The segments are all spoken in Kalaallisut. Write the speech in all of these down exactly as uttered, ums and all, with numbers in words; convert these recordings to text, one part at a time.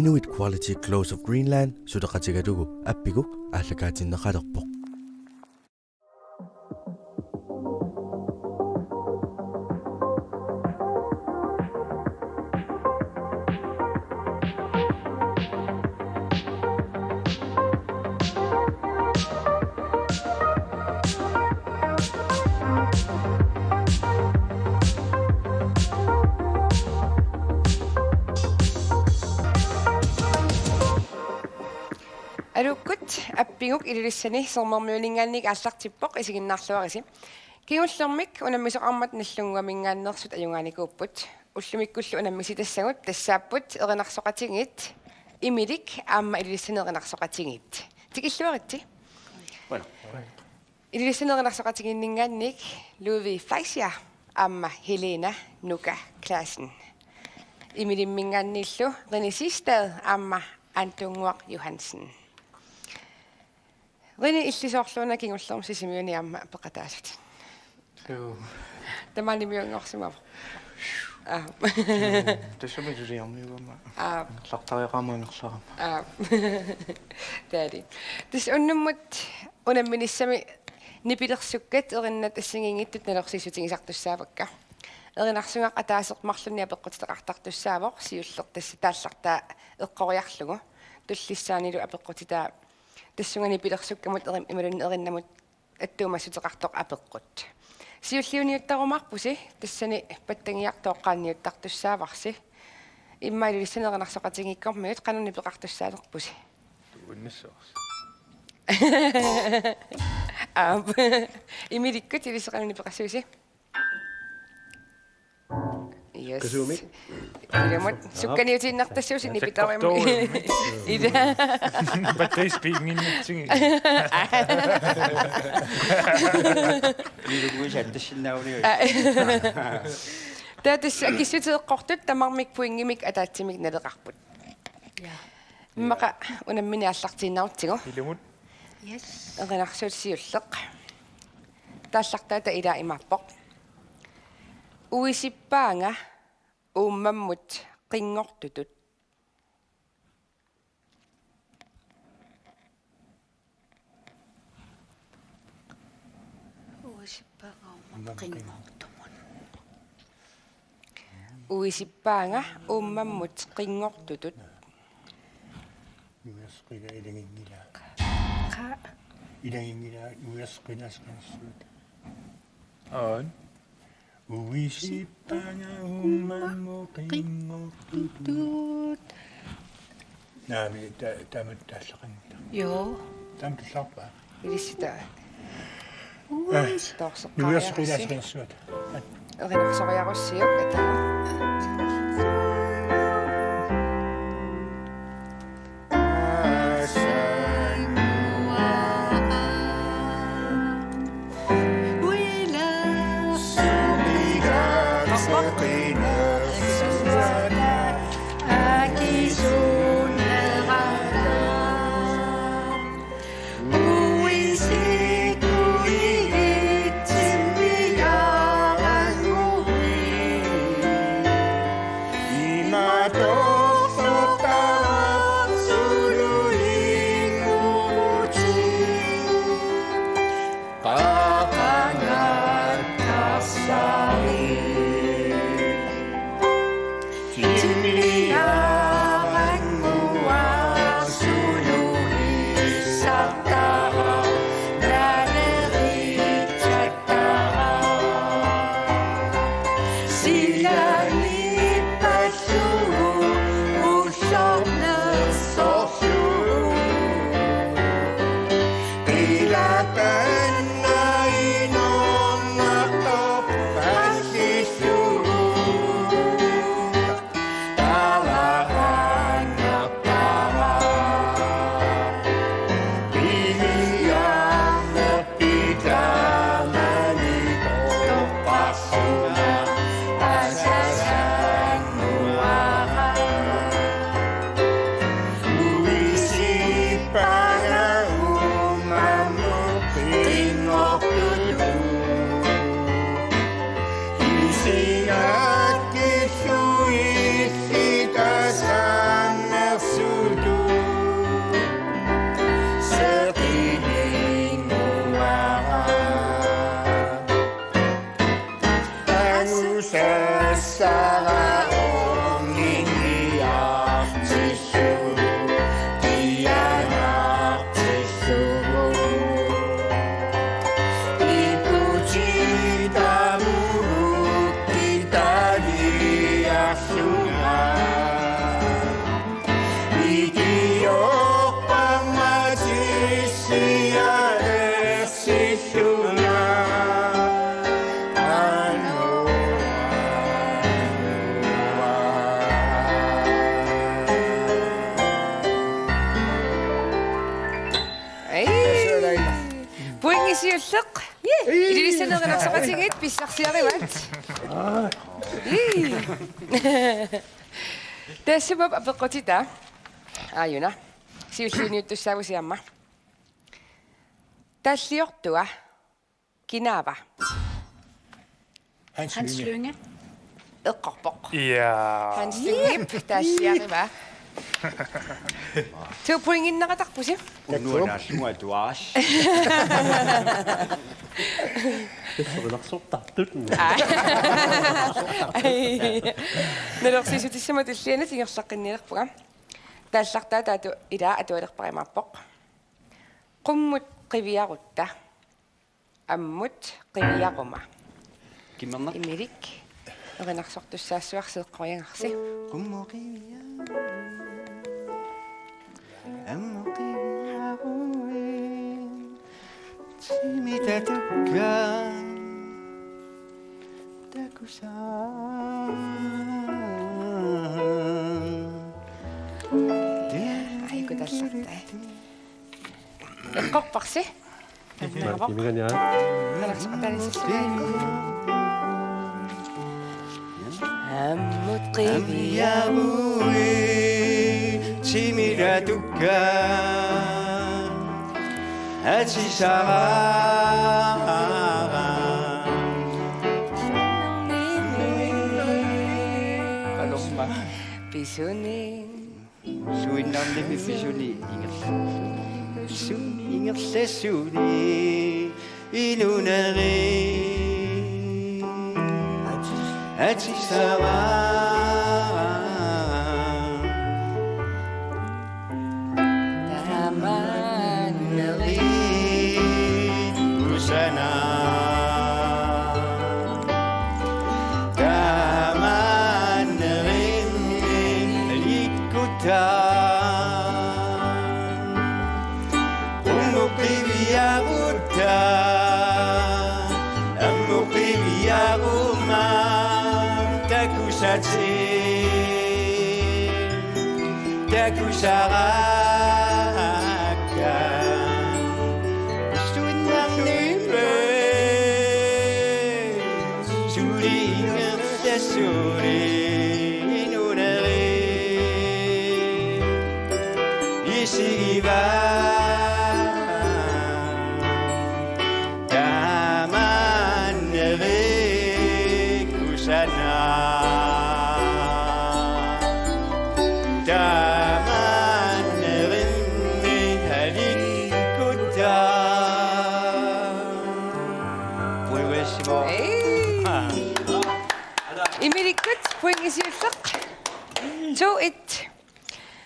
Inuit Quality Clothes of Greenland suleqatigalugu Appiguk aallakaatinneqalerpoq. Aluukkut, Appiguk Ilulissani Sermermiuninngaanniit aallartippoq, isiginnaarluarisi. Kingullermik unammisoqarmat Nagdlunguaminngaanneersut ajugaanikuupput. Ullumikkullu unammisitassagut tassaapput erinarsoqatigiit Imilik aamma Ilulissani erinarsoqatigiit. Tikilluaritsi. Bueno. Ilulissani erinarsoqatigiinninngaanniit Ludvig Fleischer aamma Helena Nuka Clausen. Imilimminngaanniillu Rene Sistad aamma Antunnguaq Johansen. Rene, illit soorluuna kingullermik Sisimiuni aamma peqataasutit? Joo. Tamaanimiunngorsimavoq. Aa. Tassami suliarmiuama. Aa. Angerlartariaqarama angerlarama. Aa. Taali. Tassa unnummut unamminissami nipilersukkat erinnat assigiinngitsut nalorsiissutigisartussaavakka. Erinarsugaq ataaseq marlunnik apeqqutitaqartartussaavoq, siulleq tassa taallartaa eqqoriarlugu. Tullissaanilu apeqqutitaa tassunga nipilersukkamut eri-, imaluunniit erinnamut attuumassuteqartoq apeqqut. Siulliuniuttarumaarpusi, tassani pattagiartooqqaanniuttartussaavarsi. Immaqa Ilulissani erinarsoqatigiikkormiut qanoq nipeqartussaalerpusi? Tuunnissavarsi. Aap. Imilikkut ilissi qanoq nipeqassuusi? Yes. Qisuumik. Ilumut sukkaniutiinnartassuusi nipitoorimi. Sakkortuumik. Ila. Batteris piinginnatsigit. Ilumut santassinnaavuni. Taava tassa akissuteeqqortut tamarmik pointimik ataatsimik naleqarput. Ja. Immaqa unammineq aallartiinnarutsigu. Ilumut. Yes. Erinarsuut siulleq. Taallartaata ilaa imaappoq: Uisippaanga uummammut qinngortutut. Uisippaanga uummammut qinngortumut. Uisippaanga uummammut qinngortutut. Nuiassaq ila ilaginngilaa. Qa- Ilaginngilaa, nuiassaq ila sinersuut. Aap. Uisippaanga uummammut qinngortutut. Tut. Naamik, ta-, taamatut taallaqanngilaq. Joo. Taamatut taallaqarpa? Ilissi taava. Uis. Toorseqqaariarsi. Nuiassaq ila sinersuut. Erinarsoriarussiuk, ata. Siulleq. Ilulissani erinarsoqatigiit pissarsiarivaat. Ii. Taassuma apeqqutitaa. Aajuna. Siulliuniuttussaavusi aamma. Talliortua. Kinaava? Hans Hans Lynge. Lynge. Eqqorpoq. Ja. Hans Lyngep taassiarivaa. To pointinneqartarpusi. Unnuanaasunga tuas. Erinarsortartut. Aa. Nalorsiissutissamut tullianut ingerlaqqinnilerpunga. Taallartaata atu-, ilaa atualerparimaappoq. Qummut qiviarutta. Ammut qiviaruma. Kimmerneq. Imilik. Erinarsortussaassuarsi eqqoriagarsi. Qummut qiviaruma. Ammut qiviaruma. Timitatukka. Takusa. Ai, kutaallartai. Eqqorparsi. Tassagavoq. Immikania. Nalorsoqataalisassuugut. Ammut qiviarui, timitatukka atisara. Qalorma. Pisuni. Suinnarnimi pisuni ingerla-, pisuni ingerlasuni inuneri atisara. Taamanneri kusanaq. Taamannerinni likkutaa. Qummut qiviarutta. Ammut qiviaruma. Takusatit. Takusaraakka. Suinnarnimi. Suli ingerlasuni inuneri. Isigivaa. Taamanneri kusanaq. Taamannerinni alikkutaa. Puiuassimo. Ei. Imilikkut pointi siulleq. To et.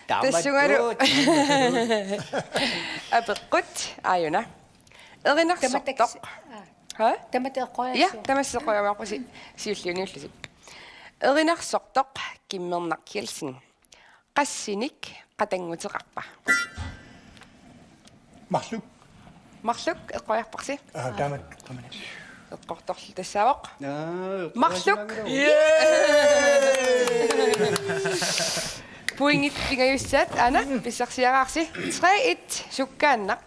Taamatut. Tassungalu. Apeqqut, aajuna. Erinarsortoq. Tamatta-, aa. Ha? Tamatta eqqoriarsi-. Ja, tamassi eqqoriarsi siulliuniullusi. Erinarsortoq Kimmernaq Kielsen. Qassinik qatannguteqarpa? Marluk. Marluk, eqqoriarparsi? Aa, taamak, qamani. Eqqortorlu tassaavoq. Aa, Marluk. Eqqoriarsi. Pointit pingajussaat, aana, pissarsiaraarsi. Tre et, sukkaannaq.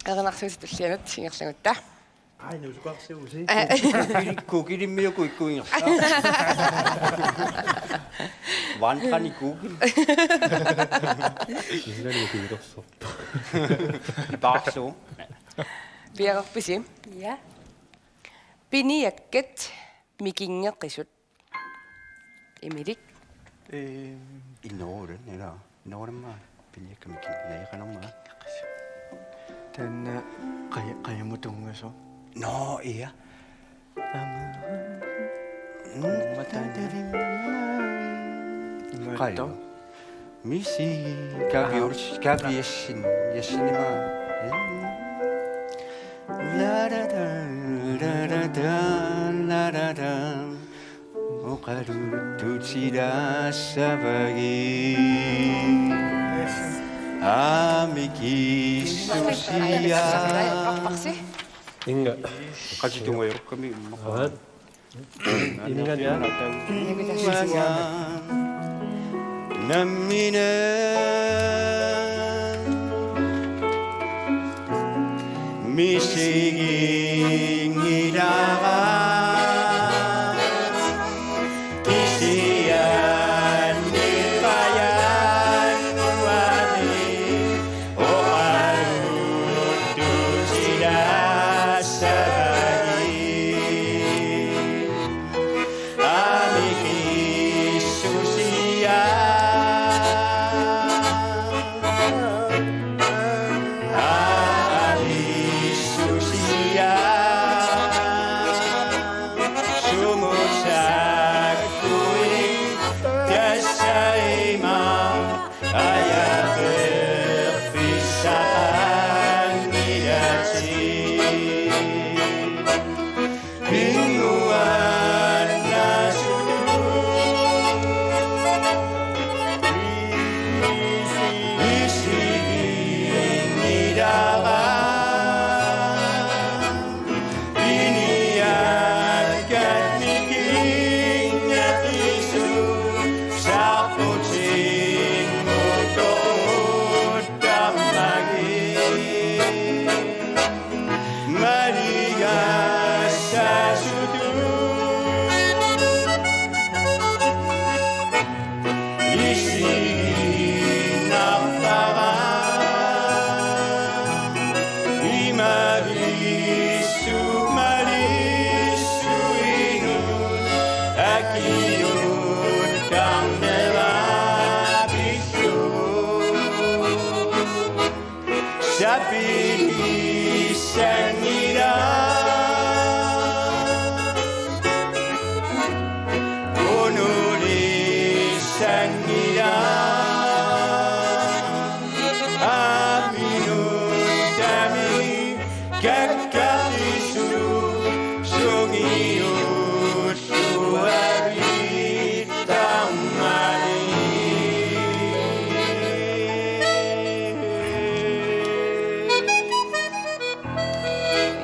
Erinarsuutit tullianut ingerlagutta. Ai, nuusukarsiusi. Aa. Google-, Google-immiuku ikkuingersa. Vandrende Google. Ilani kiilersortoq. Ipaarlu. Piareerpisi? Ja. Piniakkat mikinngeqisut. Imilik. Ee. I Norden, eller? Norden var piniakkat mikinngeqisut. Taanna qaj-, qajamut tunngasoq. Nå, ja. Aamma. Mm, aamma taanna. Qajamut. Misi, Kaavi Aa. Ols-, Kaavi Jessen, Jessenimma. La da da, la da da, la da da. Oqaluttut ilaassavagit. Aamma kissusia. Inga. Qatitungajorkami immaqa. Aat. Inga ja. Nammineq. Misiginngilara kisianni qajanguami oqaluttutilaassagai. Amikissusia. Amikissusia. Sumut sakkuit tassa ima ajaqerfissaqanngilasi. Pinnguaannasutut isiginngilara iniakkat mikinngaqisu saqqutinngutoq uttammagit. Maligassasutut isiginnarpara imagissuk malissuinut akinuttut tarnera pillugu. Sapilissanngilaq, unulissanngilaq, apinuttami kakkaqisut sungiulluarittarmani.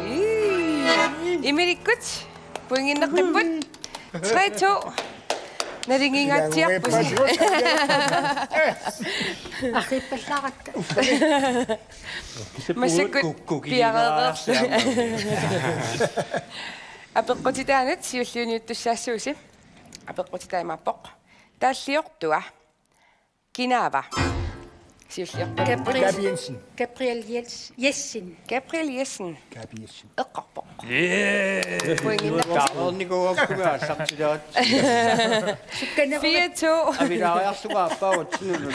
Ii. Imilikkut pointinnartupput. Tre to. Nalingingaatsiarpusi. Arriippallaaratta. Massakkut piareereerlugu. Apeqqutitaanut siulliuniuttussaassuusi. Apeqqutitaa imaappoq: Taalliortua kinaava? Siulliorpoq. Gabriel Jensen. Gabriel Jels-, Jessen. Gabriel Jessen. Gabriel Jessen. Eqqorpoq. Jee! Pointinnartupput. Taarnikuuakkuga aallartilaat. Sukkaneruna. Fire to. Avilaariarlugu aappaagut sinullu.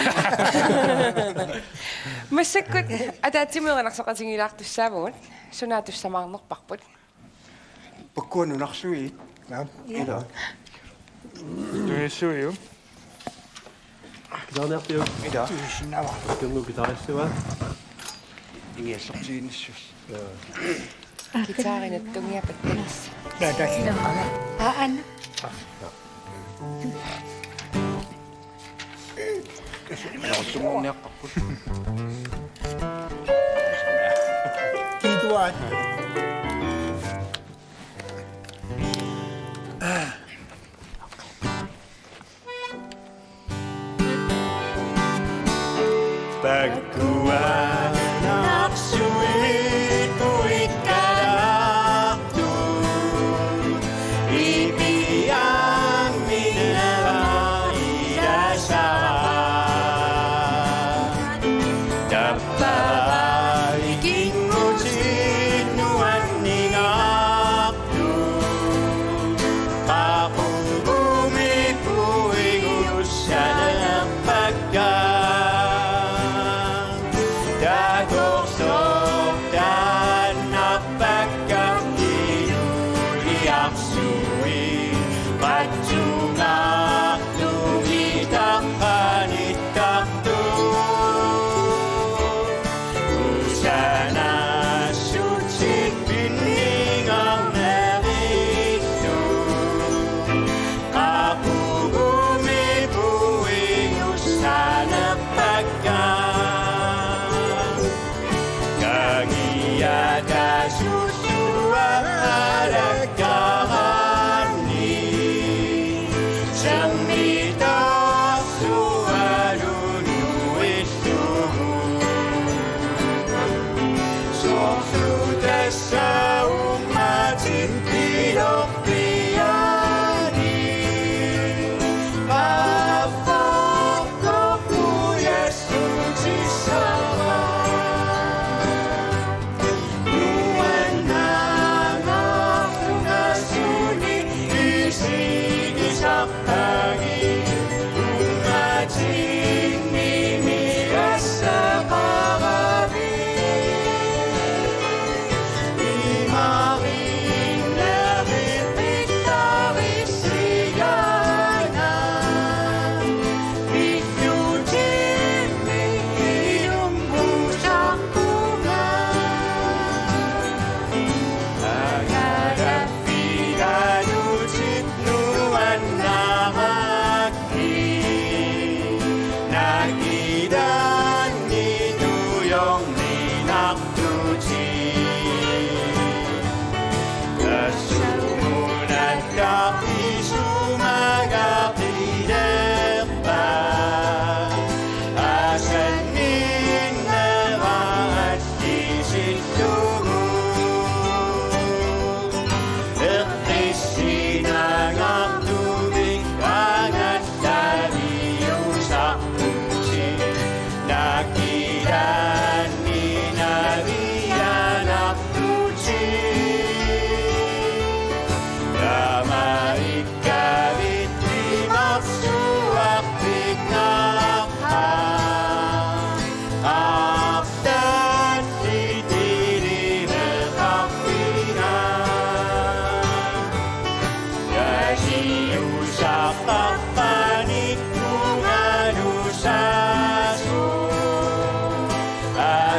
Massakkut ataatsimut erinarsoqatigilaartussaavugut. Suna tussamaarnerparput? Pakkua nunarsuit. Naam. Ila. Tunissuiu. Kitarniartiu. Ila. Tunissinnaava. Kinu kitarissua. Ingiallortiginissus. Jaa. Kitarinut tungiapattannis. Jaa, tassa. Aa, Anna. Kiituaat. Pakkua nunarsuit puikkalaartut ipiaamminera ilasara. Tappavai kingutit nuanningaartut. Qaqugumi puigussalerpakka. Takorloor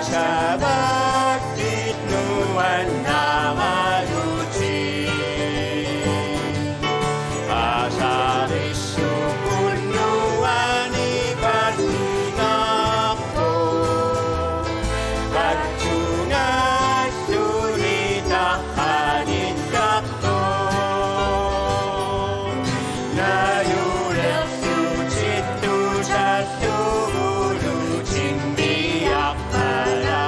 Sabattit nuannaralutit. Asarissukun nuanni pattunarpoq. Pattunalluni taqqanittarpoq. Najulersutit tusallugulu timmiaqqala.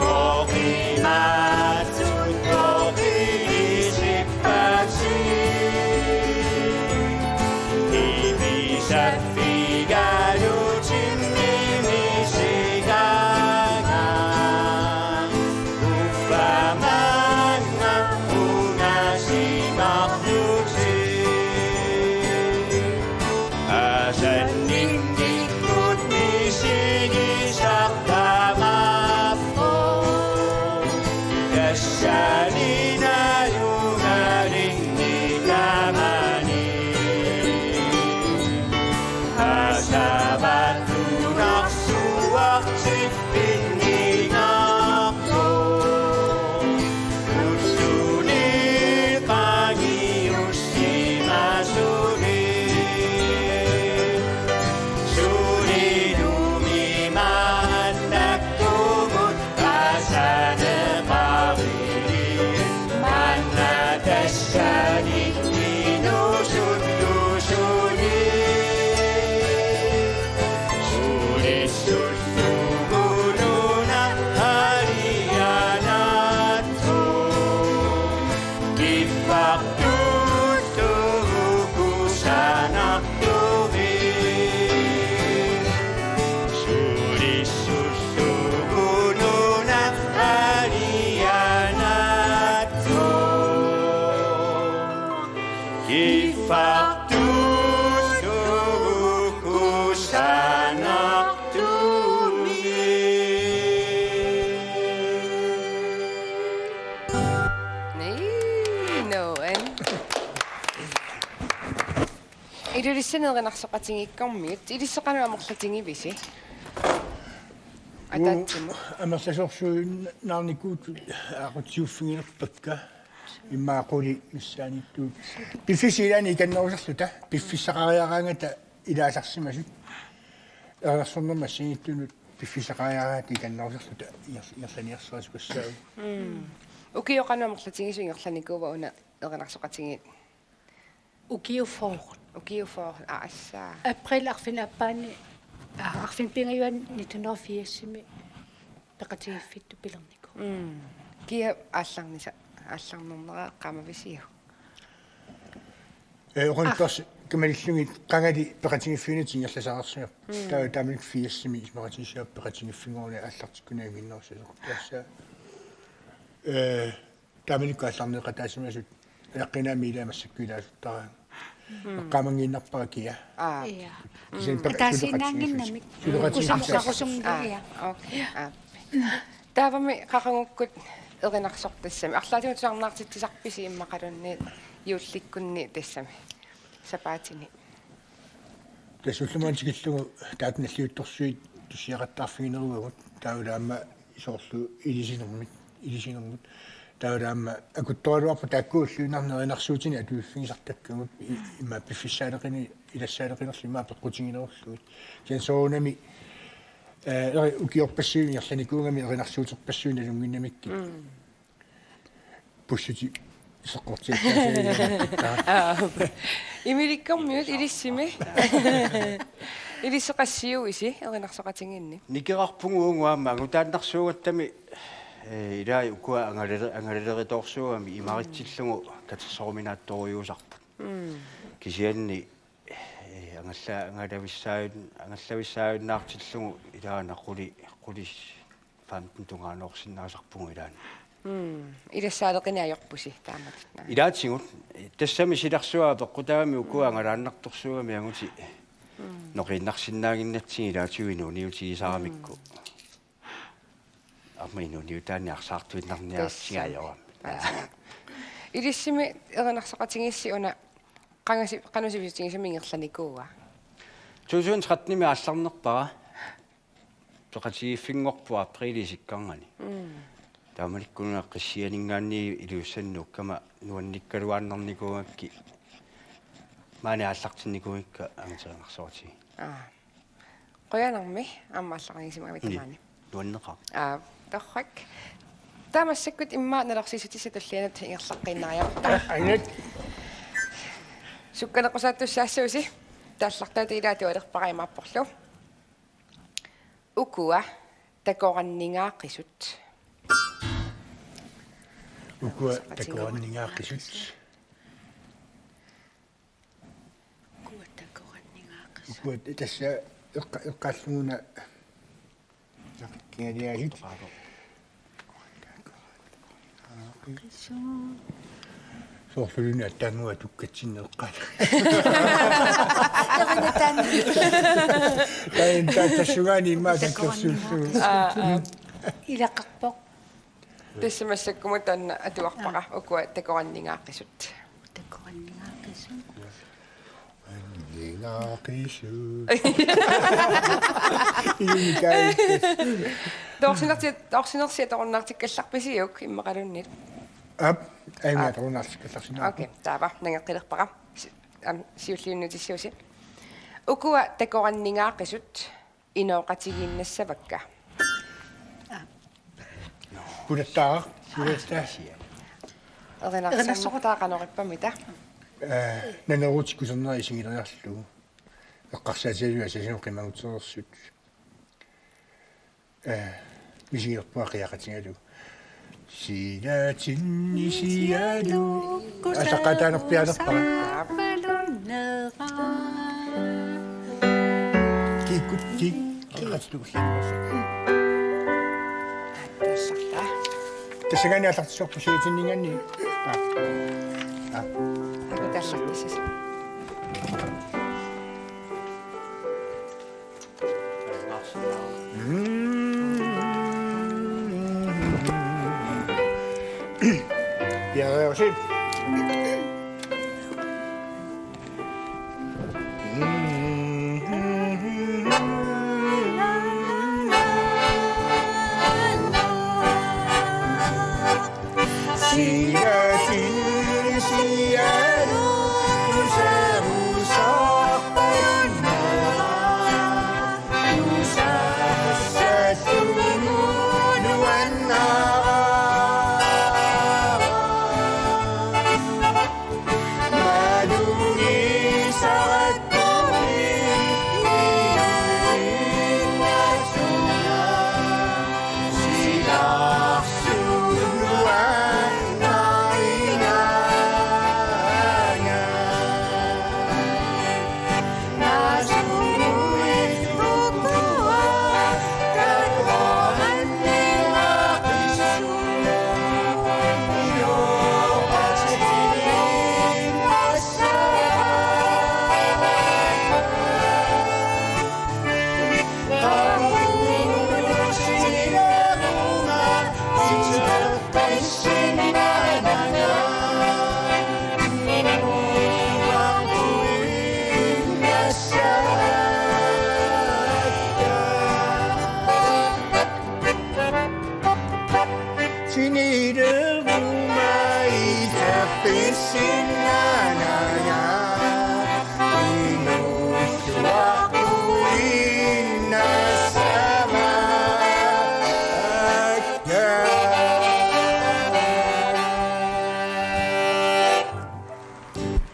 Oqimaatsutoqisippasi. Ipisaffigalutimmi misiganga. Uffa manna unasimarlutik. Asanninnikkut misigisartaramappoq. Tassani najugalinngitamani. Asavatunarsuartik pinninarpoq. Ulluni qagiussimasuni. Sulilumi maannakkumut asaneqarili. Manna tassani inusuttusuni. Sulissullugu nuna alianatsu. Kiffartuullugu kusanartumik. Sulissullugu nuna alianatsu. Kiffartuullugu kusanartumik. Nii, nuann. Ilulissani erinarsoqatigiikkormiut, ilissi qanoq amerlatigivisi? Ataatsimut. Uu, amerlasoorsuinnaarnikuupput aqutsiuffigilerpakka. Immaqa qulit missaaniittuut. Piffissap ilaani ikannerusarluta, piffissaqariaraangata ilaasarsimasut. Erinarsornermi assigiittunut piffissaqariaraangata ikannerusarluta inger-, ingerlaniarsarisukassaaq. Mm. Ukioq qanoq amerlatigisut ingerlanikuua una erinarsoqatigiit? Ukiut fyrre. Ukiut fyrre, aa, assaa. April arfineq-aappaani, aa, arfineq-pingajuanni nitten hundrede og firsimi peqatigiiffittut pilernikuuvoq. Mm. Kia aallarnisa-, aallarnernera eqqaamavisiuk? Ee, oqaluttuarsi kamalillugit qangali peqatigiiffigineq ingerlasareersimavoq. Mm. Taava taamanikkut firsimi isumaqatigiissuarput peqatigiiffinnguaruni aallartikkunaviannginnarussasoq. Tassa, ee, taamanikkut aallarneqataasimasut, ayaqqinnaami ilaa massakkut ilaasuttaraangat. Mm. Eqqaamanngiinnarpara kia. Aa. Ja. Kisianni peqa-, ataasiinnaannginnamik. Suleqatigiiffigisut. Suleqatigiiffigisut. Kusanarsarusunngilaq. Aa, okay. Aa. Taavami qaqugukkut erinarsortassami. Arlaatigut tusarnaartitsisarpisi immaqaluunniit juullikkunni tassami. Sapaatini. Tassa ullumimut tikillugu taakku nalliuttorsuit tussiaqattaarfigineruagut, taavalu aamma soorlu ilisinermit, ilisinermut. Taavalu aamma akuttoraluarput taakku ulluinnarni erinarsuutinik atuiffigisartakkagut i-, immaqa piffissaaleqini-, ilassaaleqinerlu immaqa peqqutiginerullugit. Kisianni soorunami, ee, eri ukiorpassuit ingerlanikuugamik erinarsuuterpassuit nalunnginnamikkit. Mm. Pussutit seqqortiassaasagut. Aa. Imilikkormiut ilissimi. Ilissi qassiuisi erinarsoqatigiinni? Nikerarpunga uagut aamma angutaannarsuugattami, ee, ilai ukua angalale-, angalaleritorsuugami imaritsillugu katersoruminaattorujussuusarput. Mm. Kisianni, ee, angalla-, angalavissaajun-, angallavissaajunnaartillugu ilaana quli-, qulis- femten tungaanoorsinnaasarpugut ilaanni. Mm. Ilassaaleqineq ajorpusi taamatut. Naa. Ilaatigut, tassami silarsuaa peqqutaagami ukua angalaannartorsuugami angutit, mm, noqiinnarsinnaannginnatsigit ilaatigut inuuniutigisaramikku. Mm. Aamma inuuniutaanni arsaartuinnarniartiga. Tassami. Ajorami. Tassami. Ilissimi erinarsoqatigiissi una qangasi-, qanoq sivisutigisumik ingerlanikuua? To tusind trettenimi aallarnerpara. Peqatigiiffinngorpoq apriilip isikkarnani. Mm. Taamanikkununa qissianinngaanniit Ilulissani nuukkama nuannikkaluaannarnikuugakkit maani aallartinnikuugakka angaterinnarsuartigu. Aa. Qujanarmi aamma aallartinngisimagavit. Ni. Tamaani. Nuanneqaaq. Aa, torrak. Taava massakkut immaqa nalorsiissutissat tullianut ingerlaqqiinnariarta. Aajuna. Sukkaneqqusaattussaassuusi. Taallartaata ilaa tualerpara imaapporlu. Ukua takoranningaaqisut. Ukua takoranningaaqisut. Ukua takoranningaaqisut. Ukua tassa eqqa-, eqqaalluguna. Kingaliaasut. Soorluluunniit attaannguaq tukkatsinneeqqaat. Tamanna taanna. Taanna tassungaani immaqa takkersuullugu. Aa, aa. Ilaqarpoq. Tassa massakkumut taanna atuarpara. Aa. Ukua takoranningaaqisut. Takoranningaaqisut. Ningaaqisut. Ilumikaik. Toorsinersi-, toorsinersi atorunnaartikkallarpisiuk immaqaluunniit? Aap, aamma. Aap. Atorunnaartikkallarsinnaavoq. Okay, taava nangeqqilerpara. Si-, am, siulliunniutissiusi. Ukua takoranningaaqisut inooqatigiinnassavakka. Pulattaaq, pulattaaq. Erinarsortaa qanoq ippa, Mita? Eh, naneruutit kusanarnerit isigilerlugu. Eqqarsaatigalugu asasinoq qimagutsereersut. Eh, misigilerpunga qiaqatigalugu. Silatinni sialu. Asaqataanerpialerpara. Kikkut kik. Tassagaani aallartissorput silatinninngaanniit. Aa. Aa. Taallartissasi. Ja, ja, se.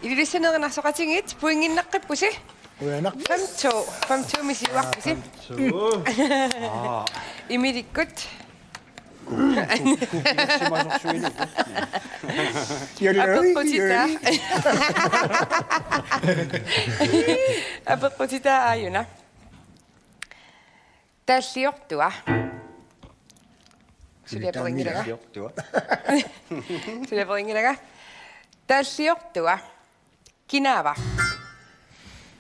Ilulissani erinarsoqatigiit pointinnaqqippusi. Qujanaq. Fem to. Fem to-mi siuarpusi. Fem to. Aa. Imilikkut. Ku-, ku-, ku-, kukissimasorsuilu. Apeqqutitaa. Apeqqutitaa aajuna. Taalliortua. Suliaperinngilaga. Taalliortua. Suliaperinngilaga. Taalliortua. Kinaava?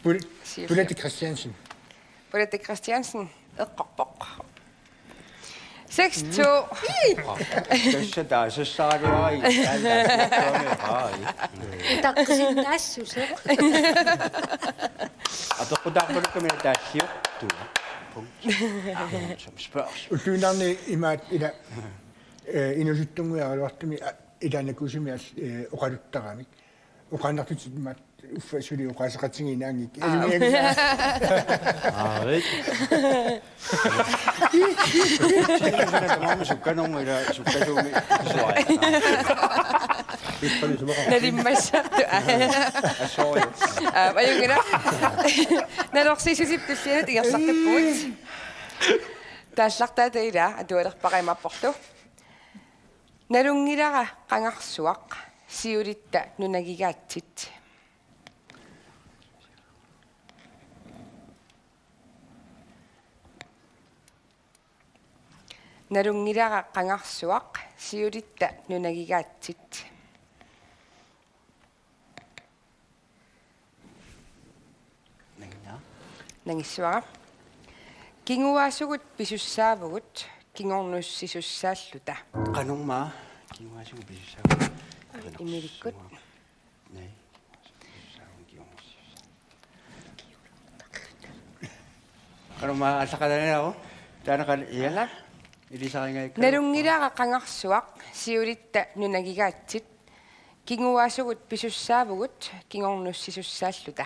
Pul-, siulliu. Pulette Christiansen. Pulette Christiansen. Eqqorpoq. Seks to. Tassa taasassaagaluarai. Taasassaagaluarai. Taqqisinnaassuse. Apeqqutaarpalukka mina taalliortua. Punkt. Aamma som spørgsmål. Ulluinnarni imaat ila, eh, inuusuttunnguit aluartumi, a, ila nakusumi al-, eh, oqaluttaramik. Oqaannartutit imaat uffa suli oqaaseqatigiinnaanngikka. Aa. Aa, rik. Tamarmi sukkanermut ila sukkasuumik suaat. Nalimmassartut. Assorio. Aa, ajunngilaq. Nalorsiissusip tullianut ingerlaqqippugut. Taallartaata ila atualerpara imaapporlu: Nalunngilara qangarsuaq, siulitta nunagigaatsit. Nalunngilara qangarsuaq, siulitta nunagigaatsit. Nanginnaa. Nangissavara. Kinguaasugut pisussaavugut kingornussisussaalluta. Qanormaa kinguaasugut pisussaavugut? Imilikkut. Naa. Qanormaa allaqalaneeruk? Taanna qan-, ja. Ala. Ilisarigaakka. Nalunngilara qangarsuaq, siulitta nunagigaatsit. Kinguaasugut pisussaavugut kingornussisussaalluta.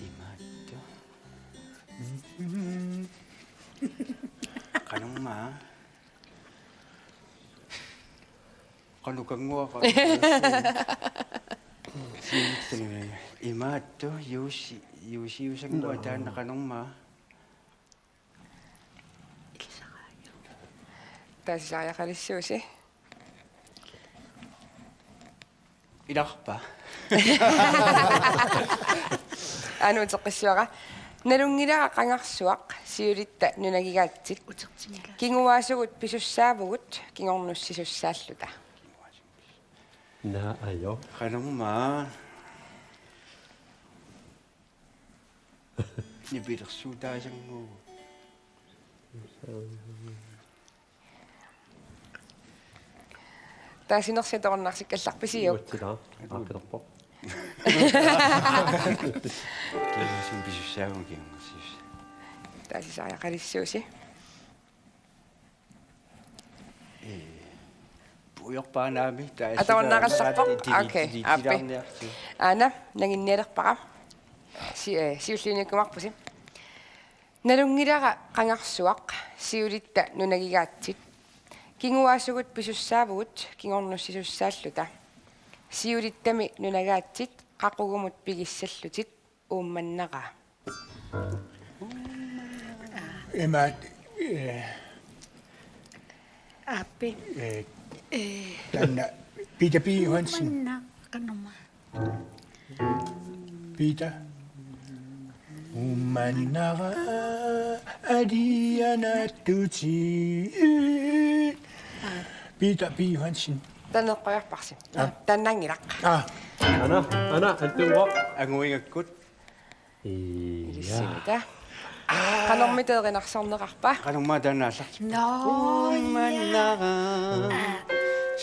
Imaattoq. Qanormaa. Qanoq kannguaq. Imaattoq, Juusi, Juusi Juusannguaq taanna qanormaa. Taasisariaqalissuusi. Ilarpa. Aana uteqqissavara. Nalunngilara qangarsuaq, siulitta nunagigaatsit. Kinguaasugut pisussaavugut kingornussisussaalluta. Naa, ajo. Qanormaa. Nipilersuutaasannguugut. Taasinersi atorunnaarsikkallarpisiuk? Uatsila, aaqqilerpoq. Kinguaassum pisussaavugut kingornussisussaalluta. Taasisariaqalissuusi. Ee, puigorpaanaami, taava atorunnaarallarpoq. Di-, di-, okay, di-, aappi. Dilaarniarsi. Aana, nanginnialerpara. Si-, eh, siulliunniukkumaarpusi. Nalunngilara qangarsuaq, siulitta nunagigaatsit. Kinguaasugut pisussaavugut kingornussisussaalluta. Siulittami nunagaatsit, qaqugumut pigissallutit. Uummannara. Imaat, eh, aappi. Eh, eh, taanna Peter P. Johansen. Uummannara, qanormaa. Peter. Uummannara alianattuti. Peter P. Johansen. Taanna eqqoriarparsi. Aa. Taannaanngilaq. Aa. Aana, aana, antuuvoq. Anguingakkut. Ii. Ilissimita. Qanormita erinarsorneqarpa? Qanormaa taanna aallartippa? Naa. Uummannara.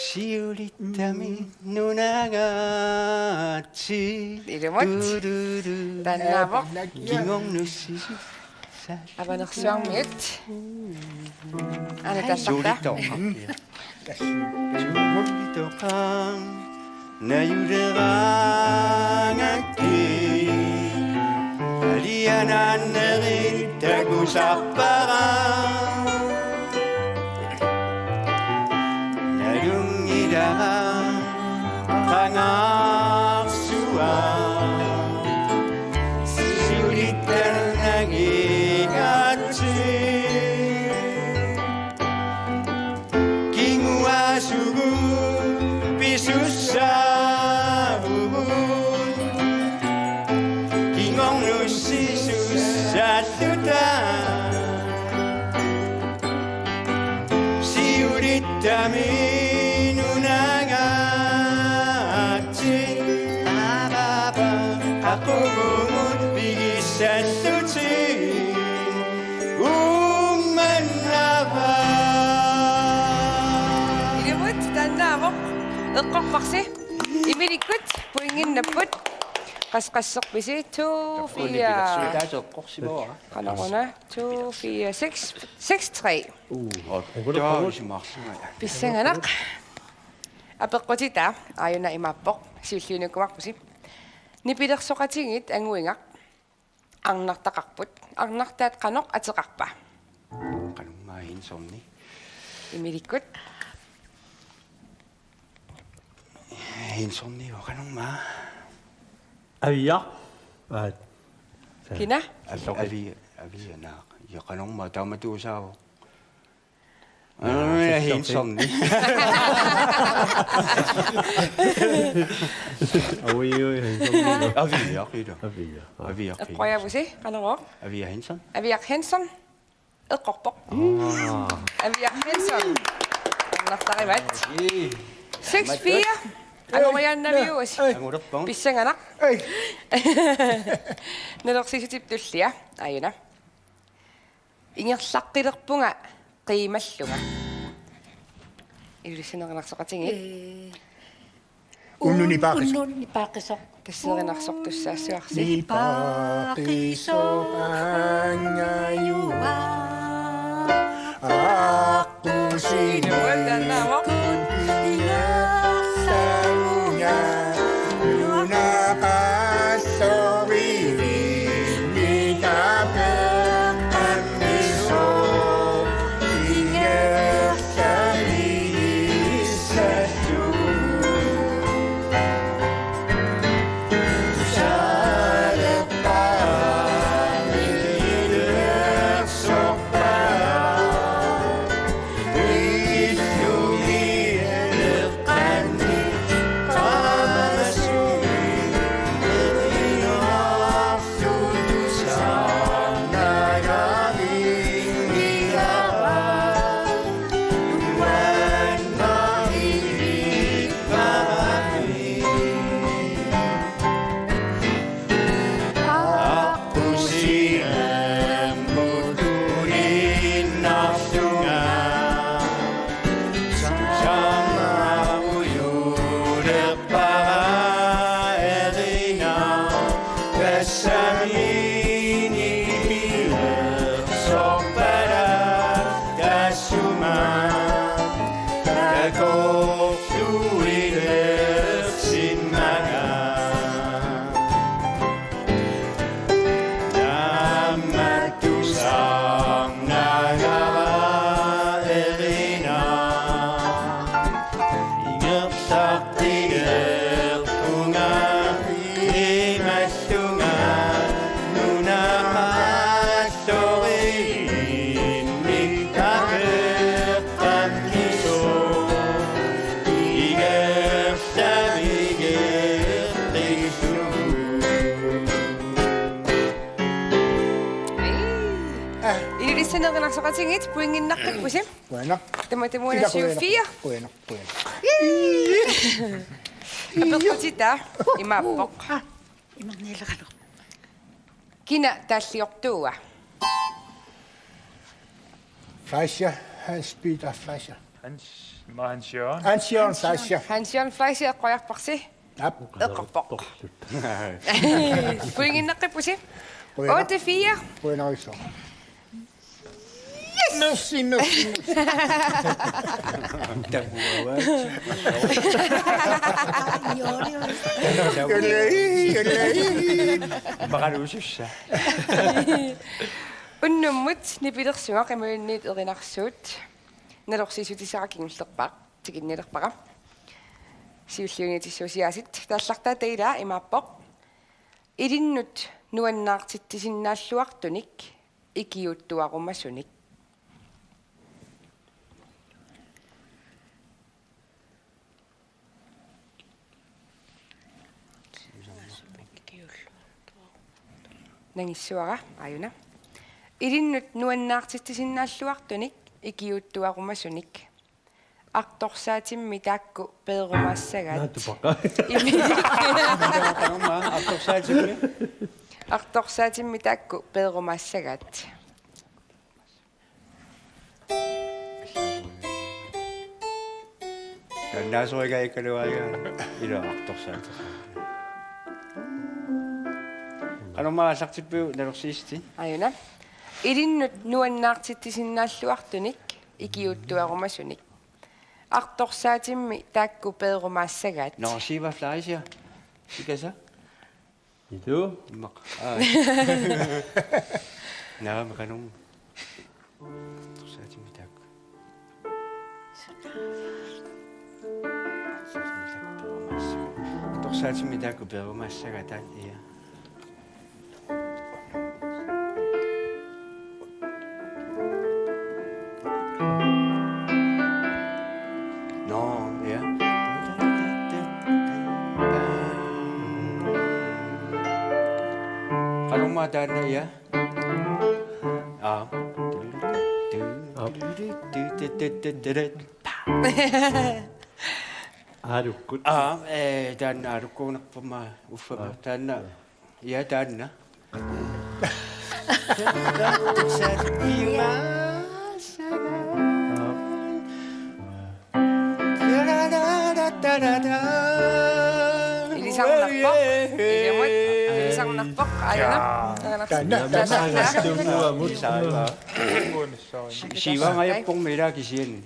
Siulittami nunagaatsit. Ilumut. Du, du, du. Taannaavoq. Kingornussisussaalluta. Avanersuarmiut. Aana taallarta. Suulittoqarpia. Suulittoqarpia. Najuleraangakkit. Alianaannerit takusarpara. Nalunngilara qangarsuaq. Siulitta nunagigaatsit. Kinguaasugut pisussaavugut. Kingornussisussaalluta. Siulittami nunagaatsit. Qaqugumut pigissallutit. Uummannara. Ilumut taannaavoq. Eqqorparsi. Imilikkut. Pointinnapput. Qas-, qasserpisi? To, fire. Taasooqqorsimavara. Qanoruna? To, fire, seks, seks, tre. Uu, taa, isi marlunga. Pissanganaq. Apeqqutitaa aajuna imaappoq, siulliunikkumaarpusi. Nipilersoqatigiit anguigaq arnartaqarput. Arnartaat qanoq ateqarpa? Qanormaa Hensoni? Imilikkut. Hensoni, qanormaa? Avia. Aa. Kina? Avi-, avi-, avianaaq. Ja, qanormaa taamatuusaavoq. Aa, Hensoni. Ui, ui, Hensoni. Avia, qila. Avia. Avia. Eqqoriavusi, qanorooq? Avia Henson. Avia Henson. Eqqorpoq. Aa. Avia Henson. Arnartarivat. Seks fire. Angoriaannaviusi. Angulerpunga. Pissanganaq. Nalorsiissutip tullia. Aajuna. Ingerlaqqilerpunga qiimallunga. Ilulissani erinarsoqatigiit. Ee. Unnuk nipaaqisoq. Unnuk nipaaqisoq. Tassa erinarsortussaassuarsi. Nipaaqisoq angajua. Aqqusinermut ingerlavunga. Nunaqassorivimmi tapeqqammisoq. Ingerlavigissallunga. Ilulissani erinarsoqatigiit pointinnaqqippusi. Qujanaq. Tamatumuuna syv fire. Qujanaq, qujanaq. Apeqqutitaa imaappoq. Imarniilerallu. Kina taalliortuua? Fleischer, Hans Peter Fleischer. Hans, Hans Jørgen. Hans Jørgen Fleischer. Hans Jørgen Fleischer eqqoriarparsi? Aap. Eqqorpoq. Pointinnaqqippusi. Qujanaq. Otte fire. Qujanarsuaq. Yes! Merci, merci, merci. Jolai, jolai. Bakalusussa. Unnummut nipilersugaq imaluunniit erinarsuut nalorsiissutissara kingullerpaaq, tikinnilerpara. Siulliunitissavasi aasiit, taallartaa taanna imaappoq: Ilinnut nuannaartitsisinnaalluartunik ikiuuttuarumasunik. Nangissavara aajuna. Ilinnut nuannaartitsisinnaalluartunik ikiuuttuarumasunik. Artorsaatimmi taakku peerumaassagaat. Naatupakka. Imi-. Artorsaatimmi? Artorsaatimmi taakku peerumaassagaat. Taannaasorigaikkaluariga ila artorsaatit. Qanormaa aallartippiuk nalorsiissutit? Aajuna. Ilinnut nuannaartitsisinnaalluartunik ikiuuttuarumasunik. Artorsaatimmi taakku peerumaassagaat. Nå, Siva Fleischer. Sikasa? Idu? Immaqa. Aa. Naamik, qanormi. Artorsaatimmi taakku. Artorsaatimmi taakku peerumaassagaat, ia. Nå, ja. Qanormaa taanna, ja. Aa. Aa. Aalukkut. Aa, ee, taanna aalukkuunerput aamma uffa. Aa. Taanna. Ja, taanna. Ilisarnarpoq. Ilimut. Ilisarnarpoq. Aajuna. Jaa. Taanna, taanna. Taanna. Si-, Siva angajappormi ilaa kisianni.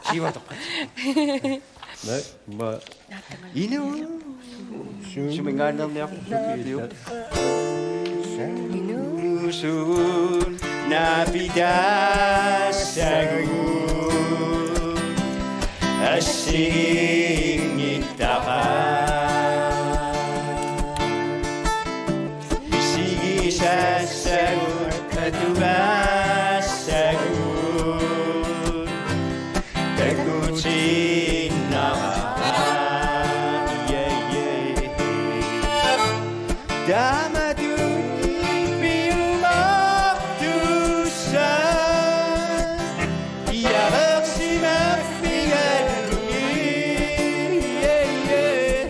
Siva toqqat. Naa, ma. Inu. Suminngaanneerniarput. Inuusugut naapitaassagut assigiinngittaqaat. Isigisaassagut atugaassagut. Takutiinnaraat, yeah, yeah. Taamatut piumaartussaq, iarersimaffigalugit, yeah, yeah.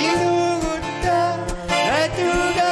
Inuugutta atugaassagut.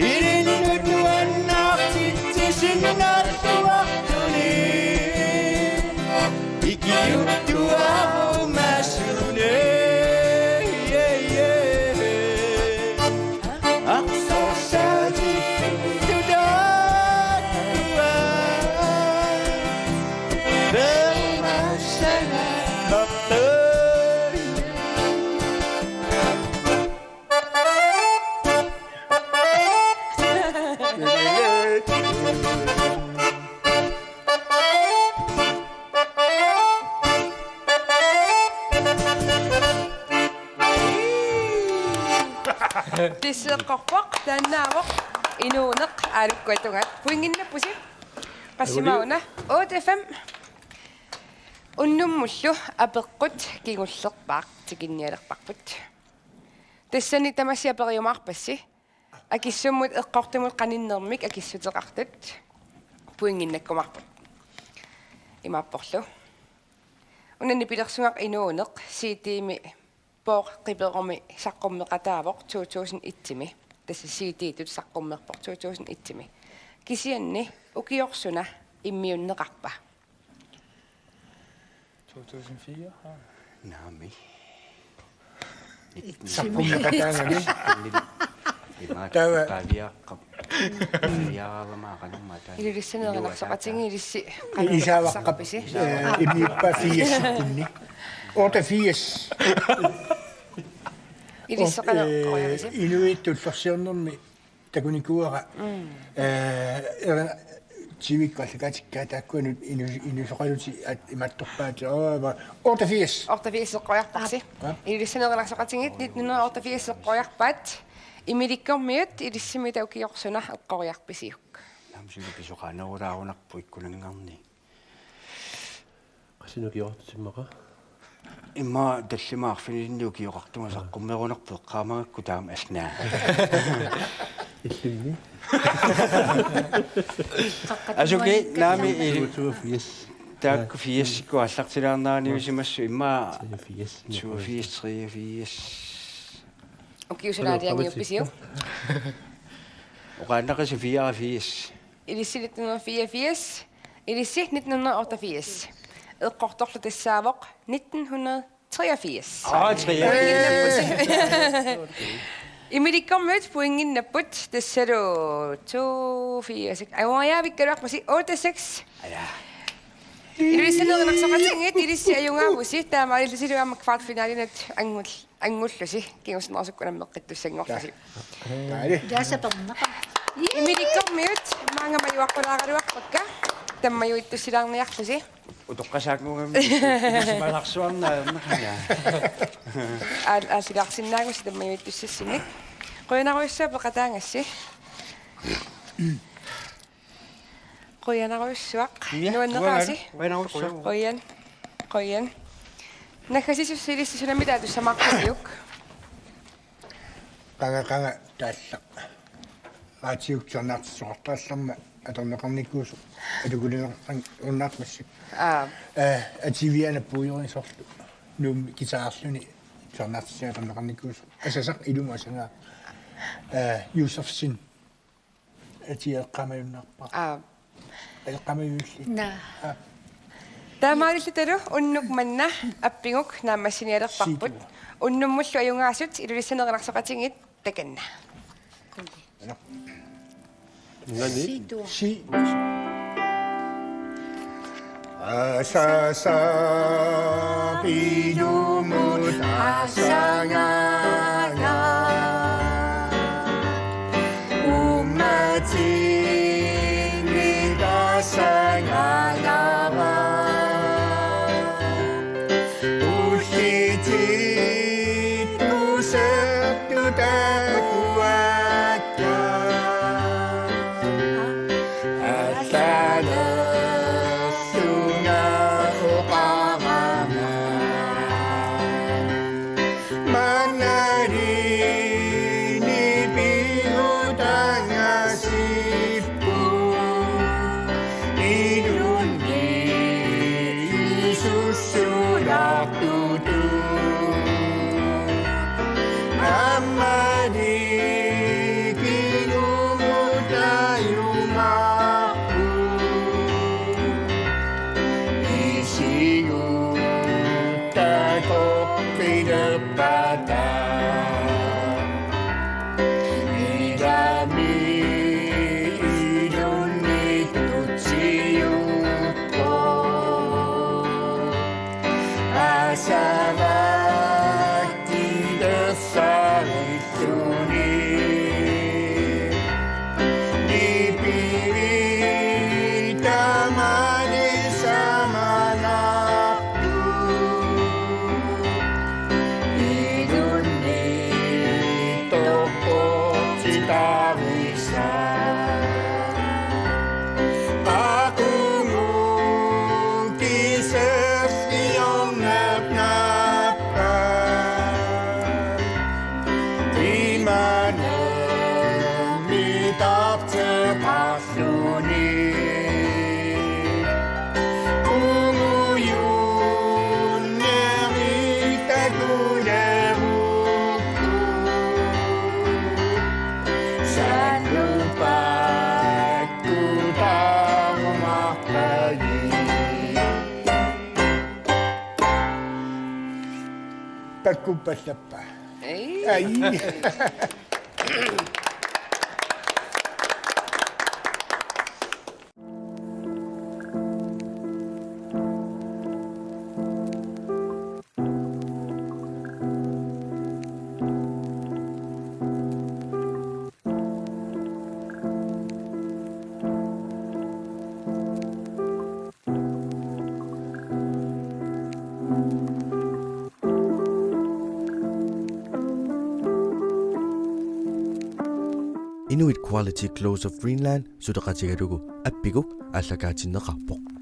Ilinnut nuannaartitsisinnaalluartunik ikiuuttuarumasunik. Tassa eqqorpoq, taannaavoq inuuneq aalukkuatungaat. Pointinnappusi. Qassimauna? Otte fem. Unnummullu apeqqut kingullerpaaq tikinnialerparput. Tassani tamassi aperiumaarpassi. Akissummut eqqortumut qaninnermik akissuteqartut pointinnakkumaarput. Imaapporlu. Una nipilersugaq inuuneq C D-mi Pooq Qiperumi saqqummeqataavoq to tusind et-imi. Tassa C D-tut saqqummerpoq to tusind et-imi. Kisianni ukioq suna immiunneqarpa? To tusind fire? Naamik. Saqqummeqataanani. Imaat. Taava. Qaviaqqap. Qaviaqqap qanormaa taanna. Ilulissani erinarsoqatigiillusi. Isaavaqqap, eh, immiuppaa firs-ikkunni. Otteogfirs. Ilissi qanoq, eh, oqalusi. Inuit tullorsiornermi takunikuuara. Mm. Eh, eri-, Tivikku allakatikka taakku inu-, inu-, inusoqalutik at-, imaattorpaat. Oo, va-, otteogfirs. Otteogfirs eqqoriarparsi. Ja. Ilulissani erinarsoqatigiit nitten hundrede otteogfirs eqqoriarpaat. Imilikkormiut ilissimmita ukioq suna eqqoriarpisiuk? Namsuli pisoqaanerulaarunarpoq ikkunanngarni. Qassinik ukiorartusimmaqa? Immaqa tallimat arfinilinnik ukioqartunga saqqummerunarpoq eqqaamagakku taama asnaa. Illuini. Asuki naami i-, toogfirs. Taakku firsikkut aallartilaarneraniusimassuk immaqa toogfirs. Toogfirs, treogfirs. Ukiut suna aalajangiuppisiuk? Oqaannaqisi fireogfirs. Ilissi nitten hundrede fireogfirs, ilissi nitten hundrede otteogfirs. Eqqortorlu tassaavoq nitten hundrede treogfirs. Aa, treogfirs. Imilikkormiut pointinnapput tassalu to fire seks. Ajoriaavikkaluarpusi otte seks. Aja. Ilulissani erinarsoqatigiit ilissi ajugaavusi, taamaalillutilu aamma kvartfinalinut anngul-, anngullusi, kingusinarsuk unammeqqittussanngorlusi. Taali. Jaasa pernaqa. Imilikkormiut maanga majuaqqulaaraluarpakka, tammajuittussilaarniarlusi. Utoqqasaanngugami isumalarsuarnaajornaqaja. Aal-, aallilaarsinnaagussi tammajuittussassinnik. Qujanarujussuaq peqataagassi. Qujanarujussuaq. Ja, nuanneqaasi. Qujanarujussuaq. Qujan. Qujan. Naggasiissuseq ilissi sunami taatussamaarpisiuk? Qanga, qanga taallaq. Raatiup tusarnaartitsisoqartarallarmat atorneqarnikuusoq. Atukulinerunnaarmassuk. Aa. Eh, ativianap puigorisorlu. Nuummi guitarluni tusarnaartitsinissaq atorneqarnikuusoq. Asasaq ilumut asangaa. Eh, Josefsen. Atia eqqaamajunnaarpara. Aa. Eqqaamajulli. Naa. Aa. Taamaalillutalu unnuk manna appiguk naammassinialerparput. Situa. Unnummullu ajugaasut Ilulissani erinarsoqatigiit takanna. Ana. Nani? Situa. Si. Asasaq ilumut asangaa. Uummatinnik asangaangaraa. Ullitit usertut takuakka. Allaanerlunga oqarama. Mannarini pigutangasipput. Ilunni isussulartutut. Ammali kingumut ajumaarput. Isigutta toqqilerpata. Midami ilunni tutsiupput. Asavakki dersalilluni. Nipiri tamani samanartu. Ilunni toqqortitarisa. Aqumut kisersiornernappa. Imanermi tarteqarluni. Ungujunnermi takulerukku. Sannupakku tarumarpagi. Takkuppallappa. Ei. Ai. Inuit Quality Clothes of Greenland suleqatigalugu appigu aallakaatinneqarpoq.